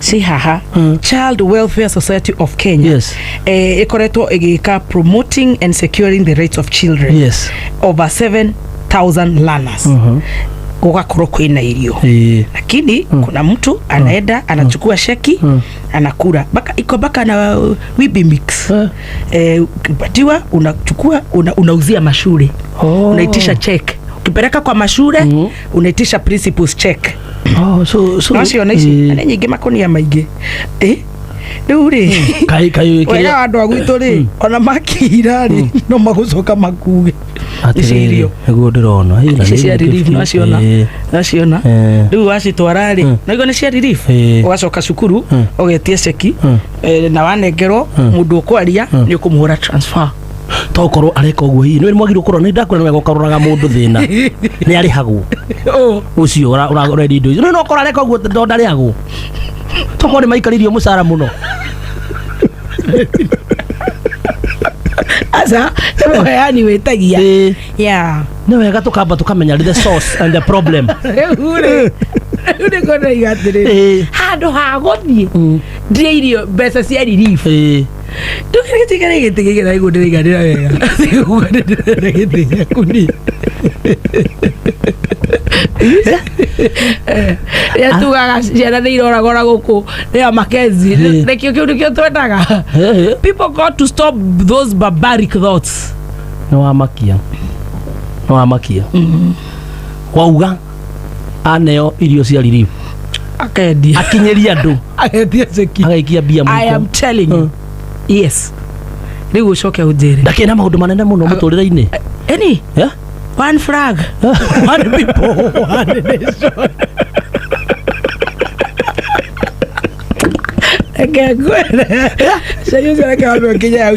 Ci haha. Child Welfare Society of Kenya ĩkoretwo ĩgĩka promoting and securing the rights of children, over 7000 learners. Gũgakorwo kwĩna irio, lakini kuna mtu anaenda anachukua sheki, anakula baka iko baka na wibi mix. Ukipatiwa unachukua, unauzia mashule. Unaitisha check ukipeleka kwa mashule, unaitisha principals check. Oh, so Naciona ici na nĩ nyingĩ, makonia maingĩ. Rĩu rĩ, kai wega wa andũ a gwitũ rĩ, ona makira rĩ, no magũcoka makuge ici Atĩrĩrĩ, irio. Nĩguo ndĩrona. Ĩ, na Ici nĩ cia relief. 50. Naciona. Naciona. Rĩu wacitwara rĩ, naiguo nĩ cia relief. Ũgacoka cukuru, ũgetia ceki, na wanengerwo, mũndũ ũkwaria nĩ ũkũmũhũra transfer. Tokorwo areka ũguo hihi nĩ mwagirwo kũrora, nĩ ndakwĩra nĩ wega ũkaroraga mũndũ thĩna nĩ arĩhagwo. Ũcio ũrendia indo icio no okorwo areka ũguo tondũ ndarĩhagwo, tokorwo nĩ maikarĩirio mũcara mũno. Aca, nĩ mũheani wĩtagia. Yeah. Nĩ wega tũkamba tũkamenya the source and the problem. Rĩu rĩ, rĩu nĩguo ndaiga atĩrĩrĩ, handũ ha gũthiĩ ndĩe irio mbeca cia relief, ndũkĩrĩgĩtigĩre gĩtĩ gĩkĩ na nĩguo ndĩraiganĩra wega. Tiguo ndĩrenda gĩtĩ gĩaku niĩ. Rĩrĩa tugaga ciana nĩ iroragora gũkũ nĩyo Makenzi, nĩkĩo kĩu nĩkĩo twendaga. People got to stop those barbaric thoughts. Nĩ wamakia, nĩ wamakia. Wauga aneo irio cia relief, akendia, akinyĩria andũ, akendia ceki, agaikia mbia I am mũhuko. telling you, yes. Rĩu ũcoke ũnjĩre Ndakĩrĩ na maũndũ manene mũno mũtũrĩre-inĩ. Any one flag, one people, one nation. Reke ngwĩre, cai ũcio reke wambe ũkinye hau.